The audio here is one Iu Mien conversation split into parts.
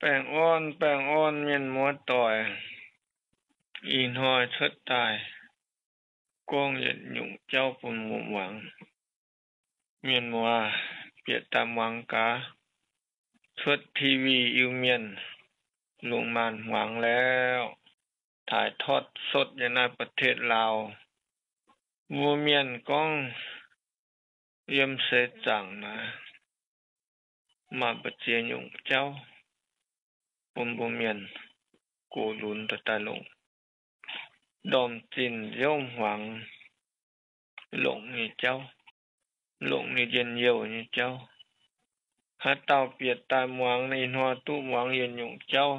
Baengh orn, baengh orn mienh muoz doic, ih hnoi cuotv daaih gorngv yietc nyungc jauv bun mbuo muangx. Mienh muoz bieqc daaih muangx gaax. Cuotv T V Iu-Mienh lungh maanz hmuangx laauh, ถ่ายทอดสด yiem naaiv ประเทศลาว. Mbuo mienh gorngv yiem seix zaangc naaiv maaih mbu'ziex nyungc jauv bun mbuo mienh gox lunx daaih daaih longc, ndorm zinh nziouv hmuangx longc nyei jauv, longc nyei njien-youh nyei jauv. Haaix dauh bieqc daaih muangx, ih hnoi duqv muangx yietc nyungc jauv,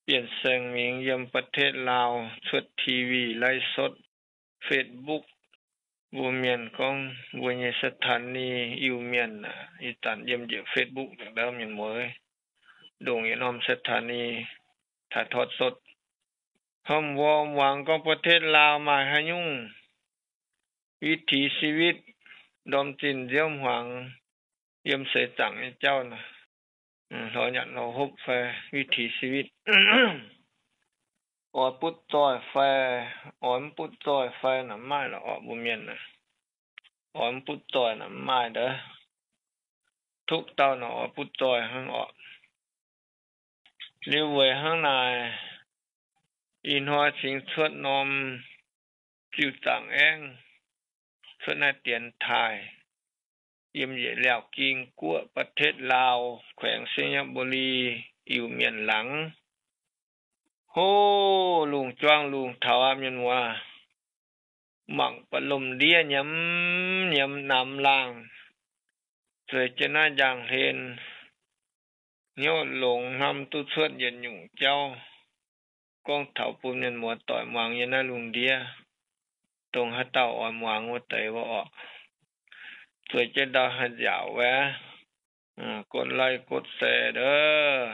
bienh saeng-mingx yiem ประเทศลาว cuotv T V ไลฟ์สด Facebook. Mbuo mienh gorngv mbuo nyei สถานี Iu-Mienh aac, ih zanc yiem njiec Facebook daaih ndau mienh muoz, ndongc yietc norm สถานี ถ่ายทอดสด. Hnamv mbuo muangx gorngv ประเทศลาว maaih haaix nyungc วิถีชีวิต ndorm zinh nziouv hmuangx yiem seix zaangc nyei jauv nor, lorz nyanc lorz hopv fai วิถีชีวิต oix butv zoih fai, oix mv butv zoih fai naaic mv maaih lorqc orqc mbuo mienh aac. Oix mv butv zoih naaic mv maaih ndov. Duqv dauh naaic oix butv zoih hnangv orqc. Liuz weic hnangv naaic, ih hnoi cingx cuotv norm ziuh zaangc aengv cuotv naaiv dienx taaih yiem yietc liaauh ging guoqv ประเทศลาว แขวงไชยบุรี Iu-Mienh laangz. Hov, lungh juang lungh taux aqv mienh muoz. Mangc buatc lomh ndiev nyiemz nyiemz namx laangh, zueiz jienv naaiv njang-hlen, hnyouv longx hnamv duqv cuotv yietc nyungc jauv gorngv taux bun mienh muoz doic muangx yiem naaiv lungh ndiev. Dongh haaix dauh oix muangx wuov deix wuov orqc, zueiz jienv ndau haih nziaauc wuov, กดไลค์ กดแชร์ ndov.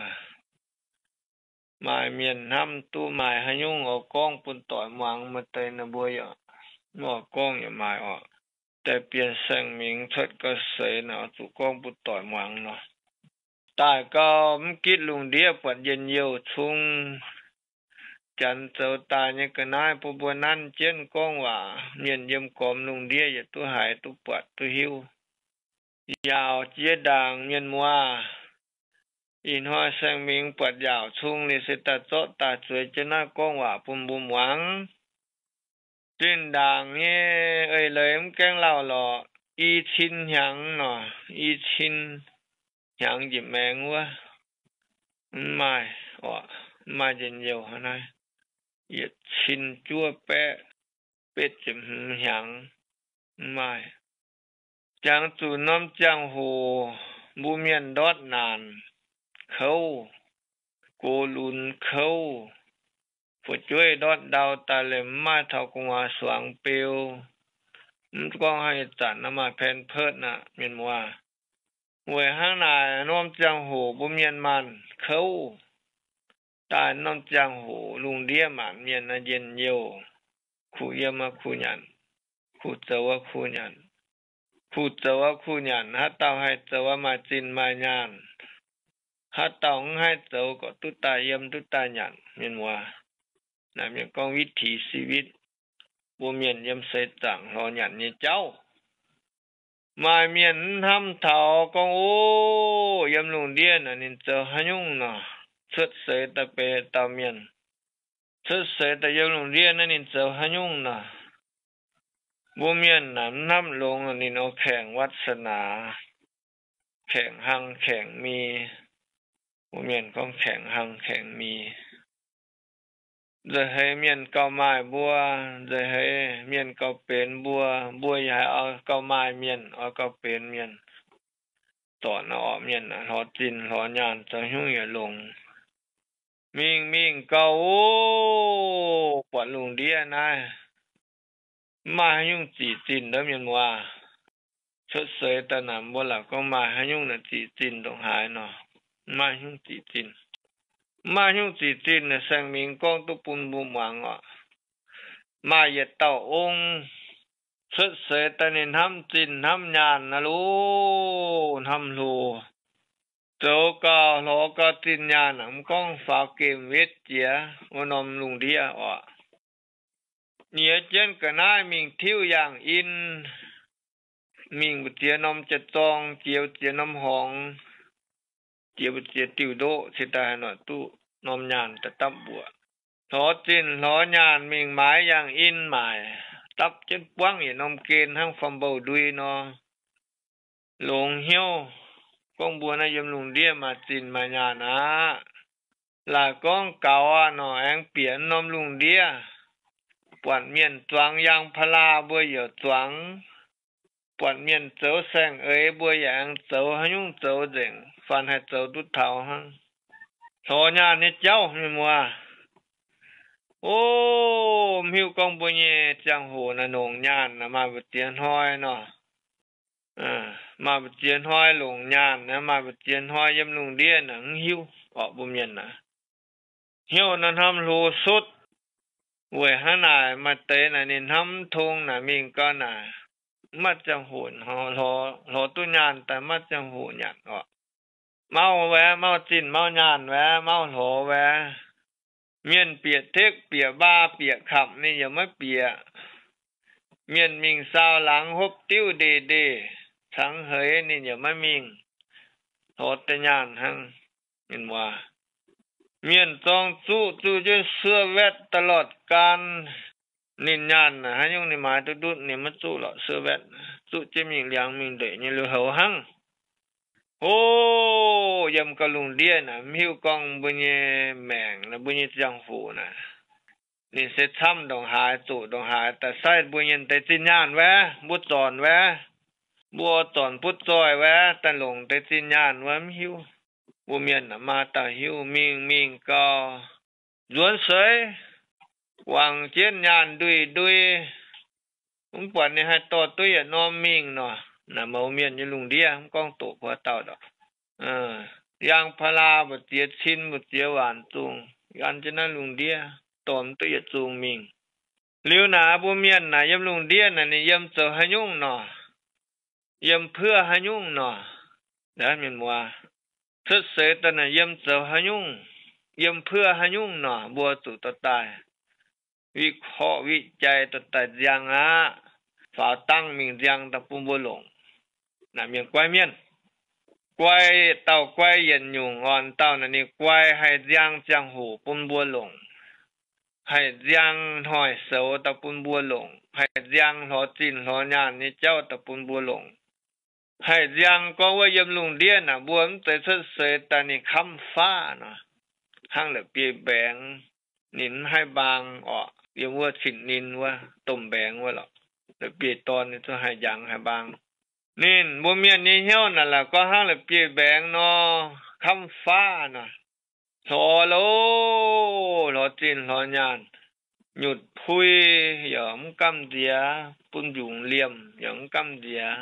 Maaih mienh hnamv duqv maaih haaix nyungc oix gorngv bun doic muangx, maaih deix ninh mbuo yaac mv oix gorngv yaac maaih orqc. Deix bienh saeng-mingx cuotv gau seix naaic oix zuqc gorngv bun doic muangx nor. Daaih gau mv gitv lungh ndiev buatc njien-youh cung, janx zoux daaih nyei ga'naaiv bun mbuo nanv jienv gorngv waac, mienh yiem gormx lungh ndiev yietc duqv haiz duqv buatc duqv hiuv. Yaauc jiex ndaangc mienh muoz, ih hnoi saeng-mingx buatc yaauc cung liuz se daaih zorqv daaih zueiz jienv naaiv gorngv waac bun mbuo muangx. Zinh ndaangc nyei eix leiz mv gaengh lauh lorqc, i cin hnyangx nor, i cin hnyangx njiec maengx wuov, mv maaih orqc, mv maaih njien-youh hnangv naaiv. Yietc cin juov baeqv betv ziepc hmz hnyangx, mv maaih. Jangx zuqc norm ziangh hoc mbuo mienh ndortv naanc kouv, gox lunx kouv, fu'jueiv ndortv ndau daaih liemh mv maaih taux gu'nguaaz suangx beu. Mv gorngv haaix zanc naaiv maaih แพมเพิร์ส aqv mienh muoz. Weic hnangv naaic norm ziangh hoc mbuo mienh maanc kouv. Daaih norm ziangh hoc lungh ndiev maanc mienh njien-youh, kuh yiem kuh nyanc, kuh zoux kuh nyanc, kuh zoux kuh nyanc. Haaix dauh haih zoux maaih zinh maaih nyaanh, haaix dauh mv haih zoux gorqv duqv daaih yiem duqv daaih nyanc mienh muoz. Naaiv mienh gorngv วิถีชีวิต mbuo mienh yiem seix zaangc lorz nyanc nyei jauv. Maaih mienh mv hnamv taux gorngv, o, yiem lungh ndiev naaic ninh zoux haaix nyungc nor, cuotv seix daaih benx dauh mienh, cuotv seix daaih yiem lungh ndiev naaiv ninh zoux haaix nyungc nor. Mbuo mienh naaic mv hnamv longx, ninh oix แข่งวาสนา, แข่ง hlang แข่ง mi. Mbuo mienh gorngv แข่ง hlang แข่ง mi. Nza'heix mienh gauh maaih mbuo, nza'heix mienh gauh benx mbuo, mbuo yaac haiz oix gauh maaih mienh, oix gauh benx mienh. Dorc naaiv orqc, mienh lorz zinh lorz nyaanh zoux hnyouv yietc longx. Mingh mingh gauh, o, buatc lungh ndiev naaiv mv maaih haaix nyungc zic zinh ndov mienh muoz. Cuotv seix daaih naaic mbuo laaix gorngv maaih haaix nyungc naaic zic zinh ndongc haaix nor, mv maaih haaix nyungc zic zinh. Mv maaih haaix nyungc zic zinh naaic saeng-mingx gorngv duqv bun mbuo muangx orqc. Maaih yietc dauh ong cuotv seix daaih ninh hnamv zinh hnamv nyaanh naaiv loh, hnamv hlo. Zoux gauh lorz gauh zinh nyaanh aqv, mv gorngv faaux gemh wetv jiex wuov norm lungh ndiev oc. Nyiex jienv ga'naaiv mingh tiuv yangh in, mingh mbu'ziex norm jiex zorng, jiex mbu'ziex norm horngz, jiex mbu'ziex diuh ndoqv, cingx daaih haaix nor duqv norm nyaanh daaih dapv mbuoqc. Lorz zinh lorz nyaanh mingh maaiz yangh in maaic, dapv jienv buangv yietc norm gen hnangv faam-mbouh ndui nor. Longx hnyouv gorngv mbuo naaiv yiem lungh ndiev maaih zinh maaih nyaanh aqv. Laaic gorngv gaux aqv nor, aengx bieqc norm lungh ndiev, buatc mienh zuangx yangh pa'laa mbuo yaac zuangx, buatc mienh zoux saeng-eix mbuo yaac aengx zoux, haaix nyungc zoux nzengc, fanh haih zoux duqv taux hnangv. Lorz nyaanh nyei jauv mienh muoz. O, mv hiuv gorngv mbuo nyei ziangh hoc naaic longc nyaanh naaic maaih mbu'ziex hnoi nor. Maaih mbu'ziex hnoi longc nyaanh, maaih mbu'ziex hnoi yiem lungh ndiev naaic mv hiuv orqc. Mbuo mienh naaic hnyouv naaiv hnamv hlo sutv. Weic hnangv naaic maaih deix naaic ninh hnamv mv tong naaic mingh gau naaic, mv maaih ziangh hoc lorz duqv nyaanh daaih, mv maaih ziangh hoc nyanc orqc. Mauv wuov, mauv zinh mauv nyaanh wuov, mauv lorz wuov. Mienh bieqc tekv bieqc mbaa bieqc kapc ninh yaac maiv bieqc. Mienh mingh saau laangz hopv diuv ndeic ndeic cangx heix ninh yaac maiv mingh. Lorz deix nyaanh hnangv. Mienh muoz, mienh zorng zuqv, zuqv jienv เสื้อแวด ตลอดกาล. Ninh nyaanh haaix nyungc ninh maaiz duqv ndutv, ninh maiv zuqv lorqc เสื้อแวด. Zuqv jienv mingh liangx mingh ndeic nyei lui-houx hnangv. O, yiem gau lungh ndiev naaic mv hiuv gorngv mbuo nyei maengc naaic, mbuo nyei ziangh hoc naaic, ninh se camv ndongc haaix zoqc ndongc haaix daaih sai mbuo nyei deix zinh nyaanh wuov, mbuo zornc wuov, mbuo zornc butv zoih wuov daaih longc deix zinh nyaanh wuov mv hiuv. Mbuo mienh naaic maa dauh hiuv mingh mingh gau, nzuonx seix, wangc jienv nyaanh ndui ndui, mv buatc ninh haih dorh duqv yietc norm mingh nor. Naaic mouz mienh nyei lungh ndiev mv gorngv doqc buo dauh ndorqc. Yangh pa'laa mbu'ziex cin mbu'ziex waanc zungh, gan jienv naaiv lungh ndiev dorh mv duqv yietc zungh mingh. Liuz naaic mbuo mienh naaic yiem lungh ndiev naaic ninh yiem zoux haaix nyungc nor? Yiem puov haaix nyungc nor? Mienh muoz, cuotv seix daaih naaic yiem zoux haaix nyungc, yiem puov haaix nyungc nor? Mbuo zuqc dorh daaih วิเคราะห์ วิจัย dorh daaih nziang aqv. Faaux dangh mingh nziang daaih bun mbuo longc. Naaic mienh guai mienh, guai dauh guai yienc nyungc orn dauh naaic ninh guai haih nziang ziangh hoc bun mbuo longc, haih nziang hnoi-soux daaih bun mbuo longc, haih nziang lorz zinh lorz nyaanh nyei jauv daaih bun mbuo longc, haih nziang gorngv wuov yiem lungh ndiev naaic mbuo mv zeiz cuotv seix daaih ninh kamv faqv nor, hnangv la'bieiv mbaengx, ninh mv haih mbaang orqc. Yiem wuov cin-nin wuov domh mbaengx wuov lorqc, la'bieiv dorn ninh zungv haih njangx haih mbaang. Ninh mbuo mienh nyei hnyouv naaic la'gorngv hnangv la'bieiv mbaengx nor, kamv faqv nor, hlorx loh, hlorx zinh hlorx nyaanh, nyutc pui yaac mv gamh nziex, bun mbiungc liemh yaac mv gamh nziex,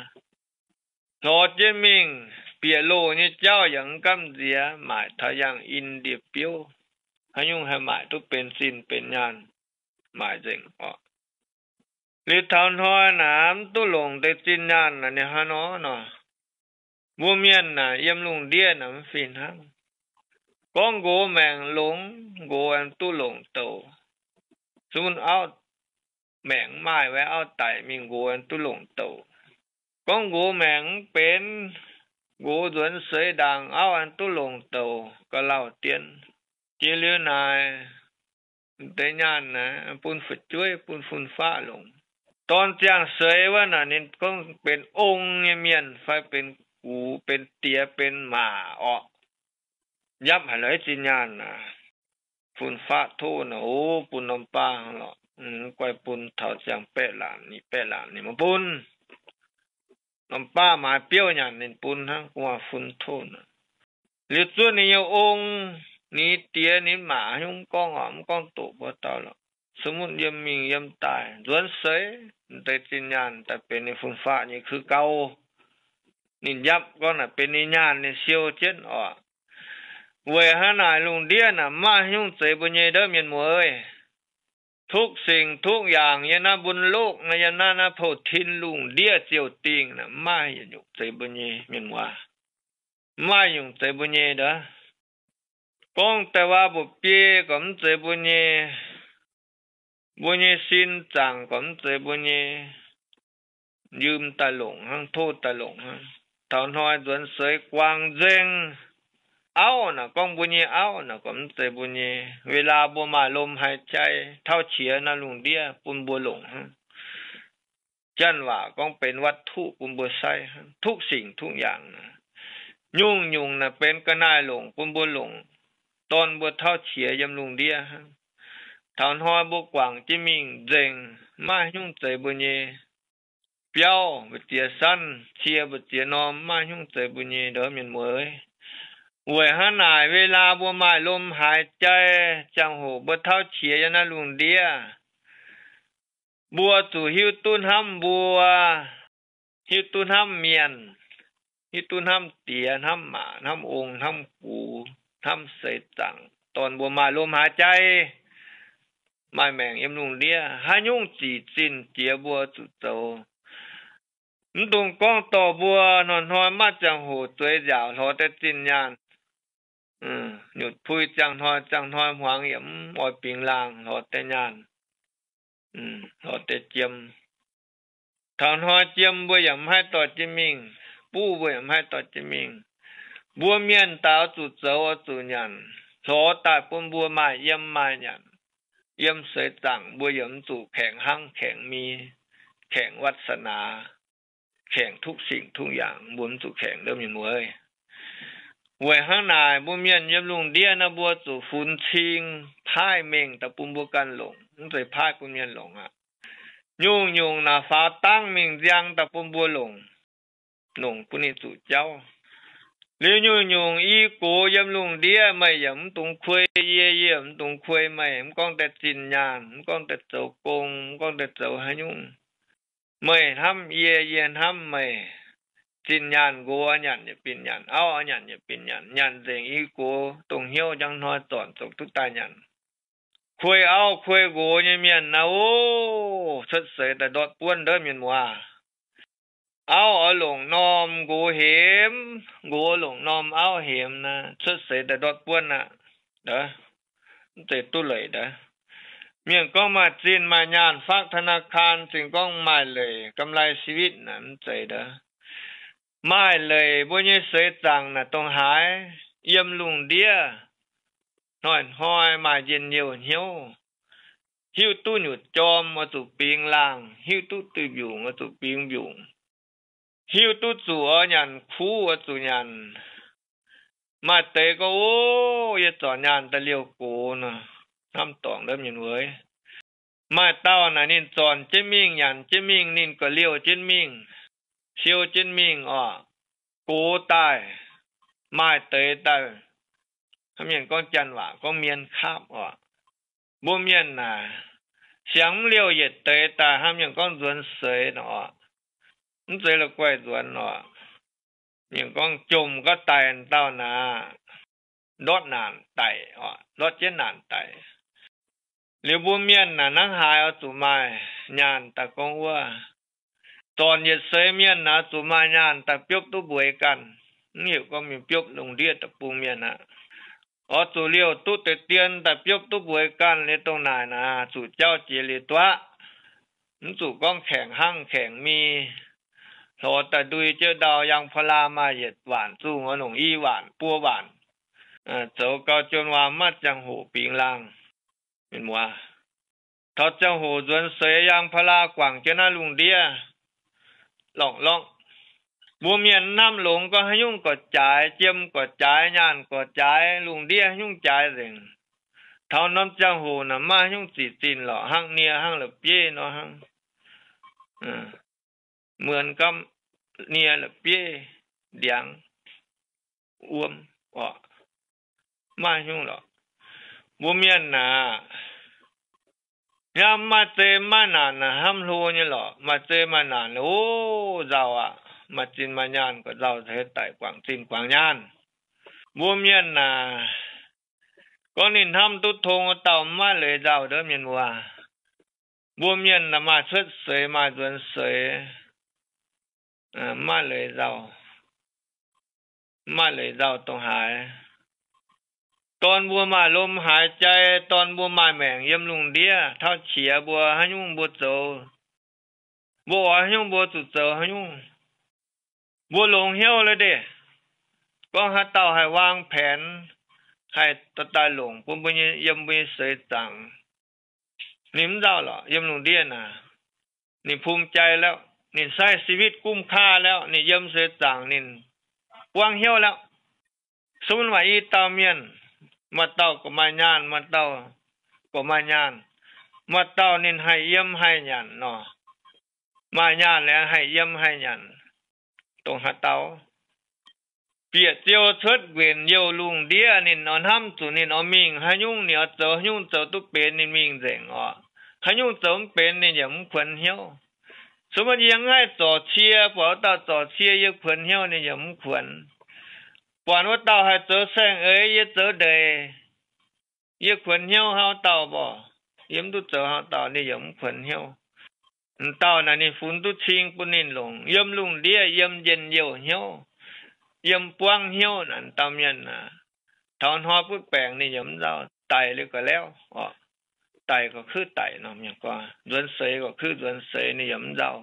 hlorx jienv mingh bieqc loh nyei jauv yaac mv gamh nziex, maaic taux yangh in ndie-biouv, haaix nyungc haih maaic duqv benx zinh benx nyaanh, maaic nzengc orqc. Liuz taux hnoi naaic mv duqv longc deix zinh nyaanh naaic ninh hnangv nor nor, mbuo mienh naaic yiem lungh ndiev naaic mv fih hnangv. Gorngv nqox maengc longx, nqox aengx duqv longc douc. Zungv auv maengc mv maaih, auv daic mingh, nqox aengx duqv longc douc. Gorngv nqox maengc mv benx, nqox nzuonx seix ndaangc, auv aengx duqv longc douc ga'lauh dien. Jiex liuz naaic, deix nyaanh naaic bun fu'jueiv, bun fun-faqv longc. Dorn ziangh seix wuov naaic ninh gorngv benx ong nyei mienh fai benx gux, benx diex, benx maac orqc, njapv haic lorqc zinh nyaanh naaic. Fun-faqv tov naaic, o, bun norm baav lorqc, guaih bun taux ziangh baeqv laanc, nyic baeqv laanc ninh maiv bun. Norm baav maaiz biouv nyanc ninh bun hnangv, gu'nguaaz fun tov naaic. Liuz zuov ninh nyei ong, ninh diex, ninh maac, haaix nyungc mv gorngv orqc, mv gorngv doqc mbuo dauh lorqc. Cun munv yiem mingh yiem daaih nzuonx seix, deix zinh nyaanh daaih benx ninh fun-faqv nyei kuv gauh. Ninh njapv gorngv naaic benx ninh nyaanh, ninh siou jienv orqc. Weic hnangv naaic lungh ndiev naaic mv maaih haaix nyungc zeiz mbuo nyei ndouv, mienh muoz. Tukv singx tukv yaangc yiem naaiv mbuo lokv naaiv, yiem naaiv naaiv pou-tin lungh ndiev ziouc dingh naaic mv maaih yietc nyungc zeiz mbuo nyei, mienh muoz. mv maaih nyungc zeiz mbuo nyei ndov. Gorngv daaih waac mba'biei gorqv mv zeiz mbuo nyei, mbuo nyei sin zaangc gorqv mv zeiz mbuo nyei, njimv daaih longc hnangv, tov daaih longc hnangv. Taux hnoi nzuonx seix guangc nzengc, auv naaic gorngv mbuo nyei, auv naaic gorqv mv zeiz mbuo nyei. เวลา mbuo maaih ลมหายใจ tauv qiex naaiv lungh ndiev bun mbuo longc hnangv. Janx waac gorngv benx วัตถุ bun mbuo saiv hnangv, ทุกสิ่งทุกอย่าง naaic. Nyungc-nyungc naaic benx ga'naaiv-longc bun mbuo longc, dorn mbuo tauv qiex yiem lungh ndiev hnangv. Taux hnoi mbuo guangc jienv mingh nzengc, maiv nyungc zeiz mbuo nyei. Biauv mbu'ziex sanv, cie mbu'ziex norm, maiv nyungc zeiz mbuo nyei ndov, mienh muoz. Weic hnangv naaic, เวลา mbuo maaih ลมหายใจ, ziangh hoc mbuo tauv qiex yiem naaiv lungh ndiev, mbuo zuqc hiuv duqv hnamv mbuo, hiuv duqv hnamv mienh, hiuv duqv hnamv diex, hnamv maac, hnamv ong, hnamv gux, hnamv seix zaangc, dorn mbuo maaih ลมหายใจ, maaih maengc yiem lungh ndiev, haaix nyungc zic zinh jiex mbuo zuqc zoux. Mv dungx gorngv dorh mbuo hnoi-hnoi maaih ziangh hoc zueiz nziaauc lorz deix zinh nyaanh, nyutc pui ziangh hnoi ziangh hnoi hmuangx yaac mv oix bingx laangh lorz deix nyaanh, lorz deix jiem. Taux hnoi jiem mbuo yaac mv haih dorh jienv mingh, buv mbuo yaac mv haih dorh jienv mingh. Mbuo mienh daaih oix zuqc zoux oix zuqc nyanc, lorz daaih bun mbuo maaih yiem maaih nyanc, yiem seix zaangc mbuo yaac mv zuqc kaengx hnangv, kaengx mi, kaengx วาสนา, kaengx ทุกสิ่งทุกอย่าง, mbuo mv zuqc kaengx ndov, mienh muoz. Weic hnangv naaic, mbuo mienh yiem lungh ndiev naaiv mbuo zuqc funx cing paaiv mengh daaih bun mbuo ganh longc, mv zeiz paaiv bun mienh longc aqv. Nyungc-nyungc naaic faaux dangv mingh nziang daaih bun mbuo longc, longc bun ninh zuqc jauv. Liuz nyungc-nyungc i gox yiem lungh ndiev meih yaac mv dungx kuei yie, yie mv dungx kuei meih, mv gorngv deix zinh nyaanh, mv gorngv deix zoux gong, mv gorngv deix zoux haaix nyungc. Meih hnamv yie, yie hnamv meih. Zinh nyaanh nqox nyanc yietc binc nyanc, auv nyanc yietc binc nyanc, nyanc nzengc i gox dongh hnyouv njang hnoi zornc zoux duqv daaih nyanc. Kuei auv kuei nqox nyei mienh naaiv, o, cuotv seix daaih ndortv buonv ndov, mienh muoz. Auv oix longc norm nqox hemx, nqox longc norm auv hemx naaiv, cuotv seix daaih ndortv buonv aqv. Mv zeiz duqv leic ndov. Mienh gorngv maaih zinh maaih nyaanh, faakv ธนาคาร zinh gorngv maaih leic, กำไรชีวิต naaic, mv zeiz ndov. Maaih leic mbuo nyei seix zaangc naaic dongh haaix, yiem lungh ndiev hnoi-hnoi maaih njien-youh hnyouv, hiuv duqv nyutc jorm oix zuqc bingx laangh, hiuv duqv duih mbiungc oix zuqc bingx mbiungc, hiuv duqv zuqc oix nyanc kuv oix zuqc nyanc. Maaih deix gorngv, o, yie zornc nyaanh daaih liouh gox nor, hnamv dorngc ndov, mienh muoz. Maaih dauh naaic ninh zornc jienv mingh, nyanc jienv mingh, ninh gauh liouh jienv mingh, siou jienv mingh oc. Gox daaih, maaih deix daaih, hnamv mienh gorngv, janx waac gorngv เมียนคาบ oc. Mbuo mienh naaic, siang mv liouh yietc deix daaih, hnamv mienh gorngv nzuonx seix nor oc. Mv zeiz la'guaih nzuonx oc. Mienh gorngv jomc ga'daic dauh naaic, ndortv naanc daic oc, ndortv jienv naanc daic. Liuz mbuo mienh naaic, hnangv haaix oix zuqc maaih nyaanh daaih gorngv wuov. Zornc yietc seix mienh naaic, zuqc maaih nyaanh daaih biopv duqv mbueiz ganh. Mv heuc gorngv mingh biopv lungh ndiev deic-bung mienh aqv. Oix zuqc liouh duqv deix dien daaih biopv duqv mbueiz ganh liuz dongh naaic naaic, zuqc jauv jiex liuz duqv aqv. Mv zuqc gorngv kaengx hnangv kaengx mi, lorz daaih ndui jienv ndau ยางพารา maaih yietc waanc zungh oix longc i waanc buo waanc, zoux gau juon waam maiv ziangh hoc bingx laangh. Mienh muoz, taux ziangh hoc nzuonx seix ยางพารา guangc jienv naaiv lungh ndiev lorngh-lorngh. Mbuo mienh hnamv longx gorngv haaix nyungc gorqv-jaaix, jiem gorqv-jaaix, nyaanh gorqv-jaaix, lungh ndiev haaix nyungc jaaix nzengc. Taux norm ziangh hoc naaic maiv haaix nyungc zic zinh lorqc, hnangv nie hnangv la'bieiv nor hnangv. Muonz gamv nie la'bieiv ndiangx wuom oc, maiv haaix nyungc lorqc. Mbuo mienh naaic, hnamv maaih zei maaih naanc naaic hnamv hlo nyei lorqc. Maaih zei maaih naanc, o, nzauh aqv. Maaih zinh maaih nyaanh gorqv nzauh, heix daic guangc zinh guangc nyaanh. Mbuo mienh naaic, gorngv ninh hnamv duqv tong wuov dauh maiv leiz nzauh ndov, mienh muoz. Mbuo mienh naaic maaih cuotv seix maaih nzuonx seix, maiv leiz nzauh. mv maaih leiz nzauh dongh haaix. Dorn mbuo maaih lomc haaix jai, dorn mbuo maaih maengc yiem lungh ndiev, tauv qiex mbuo haaix nyungc mbuo zoux, mbuo oix haaix nyungc mbuo zuqc zoux haaix nyungc. Mbuo longx hnyouv la'deh. Gorngv haaix dauh haih วางแผน, haih daaih longc bun mbuo nyei, yiem mbuo nyei seix zaangc, ninh mv nzauh lorqc. Yiem lungh ndiev naaic, ninh ภูมิใจ lauh, ninh ใช้ชีวิต คุ้มค่า lauh, ninh yiem seix zaangc ninh buangv hnyouv lauh. Sung maaih i dauh mienh, maaih dauh gorqv maaih nyaanh, maaih dauh gorqv maaih nyaanh. Maaih dauh ninh haih yiem haih nyanc nor, maaih nyaanh liuz haih yiem haih nyanc. Dongh haaix dauh bieqc ziou cuotv nquenc youh lungh ndiev, ninh oix hnamv zuqc ninh oix mingh haaix nyungc, ninh oix zoux haaix nyungc zoux duqv benx, ninh mingh nzengc orqc. Haaix nyungc zoux mv benx, ninh yaac mv kuonx hnyouv. Sung mbuo yie mv haih zorc cie, buatc wuov dauh zorc cie yie kuonx hnyouv, ninh yaac mv kuonx. Buatc wuov dauh haih zoux saeng-eix yie zoux ndeic, yie kuonx hnyouv haaix dauh mborqc, yie mv duqv zoux haaix dauh, ninh yaac mv kuonx hnyouv. M'dauh naaic ninh funx duqv cing bun ninh longc yiem lungh ndiev, yiem njien-youh hnyouv, yiem buangv hnyouv naaic dauh mienh aac, taux hnoi butv baengc ninh yaac mv nzauh, daic liuz ga'lauh orqc. Daic ga'kuv daic nor, nzuonx seix ga'kuv nzuonx seix, ninh yaac mv nzauh.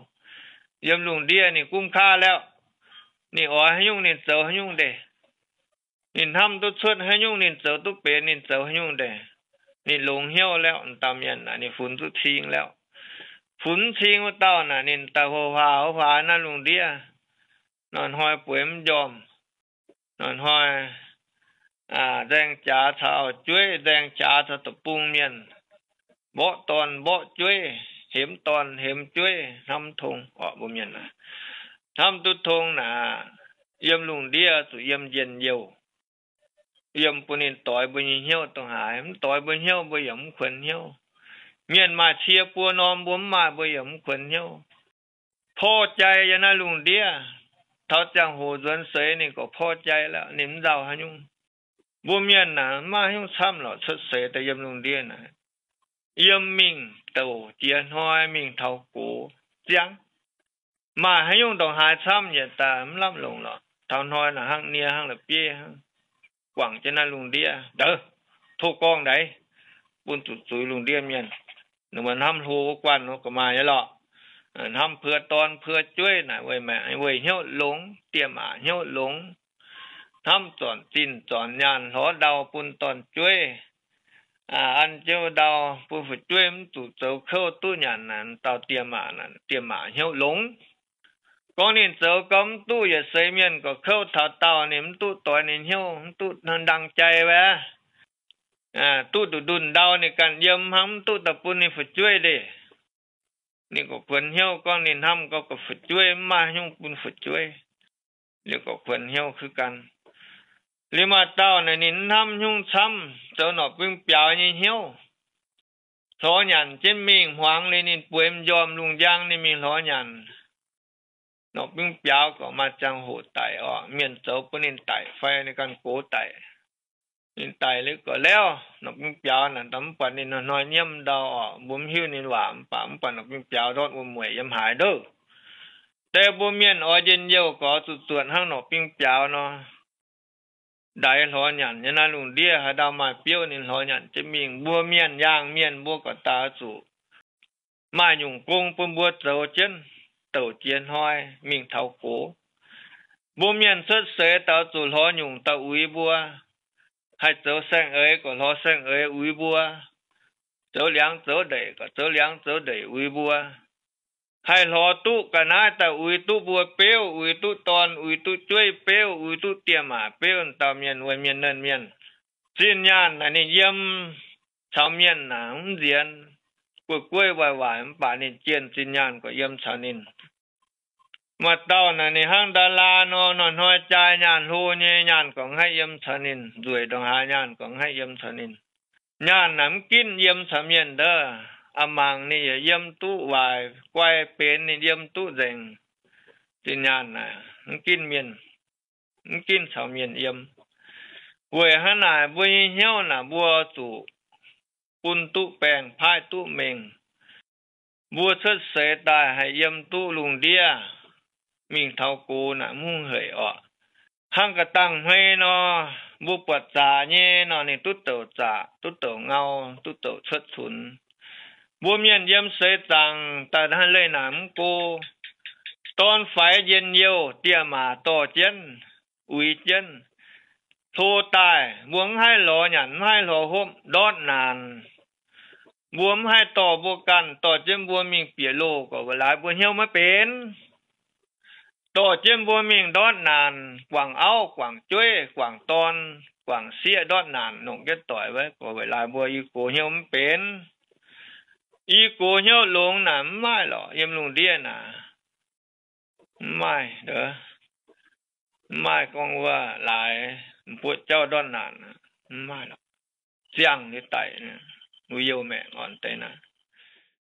Yiem lungh ndiev ninh คุ้มค่า lauh, ninh oix haaix nyungc ninh zoux haaix nyungc deix. Ninh hnamv duqv cuotv haaix nyungc, ninh zoux duqv benx ninh zoux haaix nyungc deix. Ninh longx hnyouv lauh, dauh mienh naaic ninh funx duqv cing lauh. Funx cing wuov dauh naaic ninh daaih huo huaax huo huaax naaiv lungh ndiev, hnoi-hnoi bueix mv njormh, hnoi-hnoi nzaeng jaax caux auv-jueiv, nzaeng jaax caux deic-bung mienh, mborqv dorn mborqv jueiv, hemx dorn hemx jueiv, hnamv tong orqc. Mbuo mienh aac, hnamv duqv tong naaic, yiem lungh ndiev zuqc yiem njien-youh, yiem bun ninh doix mbuo nyei hnyouv dongh haaix. Mv doix mbuo hnyouv, mbuo yaac mv kuonx hnyouv. Mienh maaih cie buo norm, mbuo mv maaih, mbuo yaac mv kuonx hnyouv. Porv jai yiem naaiv lungh ndiev, taux ziangh hoc nzuonx seix ninh gorqv porv jai lauh, ninh mv nzauh haaix nyungc. Mbuo mienh naaic mv maaih haaix nyungc camv lorqc, cuotv seix daaih yiem lungh ndiev naaic, yiem mingh douc jiex hnoi, mingh taux gox ziangv. Maaih haaix nyungc ndongc haaix camv yietc daaih mv lamh longc lorqc. Taux hnoi naaic hnangv nie hnangv la'bieiv hnangv, guangc jienv naaiv lungh ndiev ndouv, tov gorngv ndaix, bun zuqc zuiz lungh ndiev mienh. Ninh mbuo hnamv hlo wuov guanh nor, ga'maaih nyei lorqc. Hnamv puo dorn puo jueiv naaic weic hnyouv longx, diex maac hnyouv longx. Hnamv zornc zinh zornc nyaanh hlorx ndau bun dorn-jueiv, an jienv ndau bun fu'jueiv mv zuqc zoux kouv duqv nyanc naaic, dauh diex maac, diex maac hnyouv longx. Gorngv ninh zoux gau mv duqv, yietc seix mienh gorqv kouv taux dauh, ninh mv duqv doix ninh hnyouv, mv duqv ndang jai wuov. Duqv nduqc ndunh ndau ninh ganh yiem hnangv, mv duqv daaih bun ninh fu'jueiv ndeic. Ninh gorqv kuonx hnyouv, gorngv ninh hnamv gau gorqv fu'jueiv mv maaih haaix nyungc bun fu'jueiv, liuz gorqv kuonx hnyouv kuv gan. Liuz maaih dauh naaic ninh mv hnamv haaix nyungc camv, zoux norqc bing biaux nyei hnyouv, hlorx nyanc jienv mingh. Hmuangx liuz ninh bueix m'njormh lungh njang ninh mingh hlorx nyanc. Norqc bing biaux gorqv maaih ziangh hoc daic orqc, mienh zoux bun ninh daic fai ninh ganh gox daic. Ninh daic liuz gorqv lauh, norqc bing biaux naaic mv buatc ninh hnoi-hnoi nyiemv ndau orqc. Mbuo mv hiuv ninh waac mv baac mv buatc norqc bing biaux ndortv wuom-mueic yiem haaix ndouv. Deix mbuo mienh oix njien-youh gorqv zuqc zuotc hnangv norqc bing biaux nor, ndaix hlorx nyanc nyei naaiv lungh ndiev. Haaix ndau maaih biouv ninh hlorx nyanc jienv mingh. Mbuo mienh, yaangh mienh mbuo gorqv daaih zuqc maaih nyungc gong bun mbuo zoux jienv, douc jiex hnoi mingh taux gox. Mbuo mienh cuotv seix daaih zuqc hlorx nyungc daaih uix mbuo. Haih zoux saeng-eix gorqv hlorx saeng-eix uix mbuo. Zoux liangx zoux ndeic gorqv zoux liangx zoux ndeic uix mbuo. Haih hlorx duqv ga'naaiv daaih uix duqv mbuo beuv, uix duqv dorn, uix duqv jueiv beuv, uix duqv diex maac beuv. Dauh mienh weic mienh nernh mienh, zinh nyaanh naaic ninh yiem caux mienh naaic mv nzienx, guei-gueiv waaic-waaic mv baac ninh jienh zinh nyaanh gorqv yiem caux ninh. Maaih dauh naaic ninh hnangv ดารา nor, hnoi-hnoi jaa nyaanh hlo nyei, nyaanh gorqv haih yiem caux ninh. Nzueic ndongc haaix nyaanh gorqv haih yiem caux ninh. Nyaanh naaic mv ginv yiem caux mienh ndov. A'mangc ninh yaac yiem duqv waaic, guai benx ninh yiem duqv nzengc. Zinh nyaanh naaic mv ginv mienh, mv ginv caux mienh yiem. Weic hnangv naaic mbuo nyei hnyouv naaic mbuo zuqc bun duqv baengh, paaiv duqv mengh. Mbuo cuotv seix daaih haih yiem duqv lungh ndiev, mingh taux gox naaic mv hungh hec orqc. Hnangv ga'dangh hmei nor, mbuo buatc zaqc nyei nor, ninh duqv douc zaqc, duqv douc ngau, duqv douc cuotv cunx. Mbuo mienh yiem seix zaangc daaih leih naaic mv go, dorn faix njien-youh, dieh maac dorh jienv, uix jienv, hlo daaih, mbuo mv haih lorz nyanc, mv haih lorz hopv, ndortv naanc. Mbuo mv haih dorh mbuo ganh, dorh jienv mbuo mingh bieqc loh, gorqv weic laaix mbuo hnyouv maiv benx. Dorh jienv mbuo mingh ndortv naanc, guangc auv, guangc jueiv, guangc dorn, guangc sieqv, ndortv naanc longc jienv doic wuov, gorqv weic laaix mbuo i gox hnyouv mv benx. I gox hnyouv longx naaic mv maaih lorqc. Yiem lungh ndiev naaic mv maaih, mv maaih gorngv wuov laaix m'buoqv jauv ndortv naanc, mv maaih lorqc. Ziangh nyei daic, uix youh maengc orn deix naaic.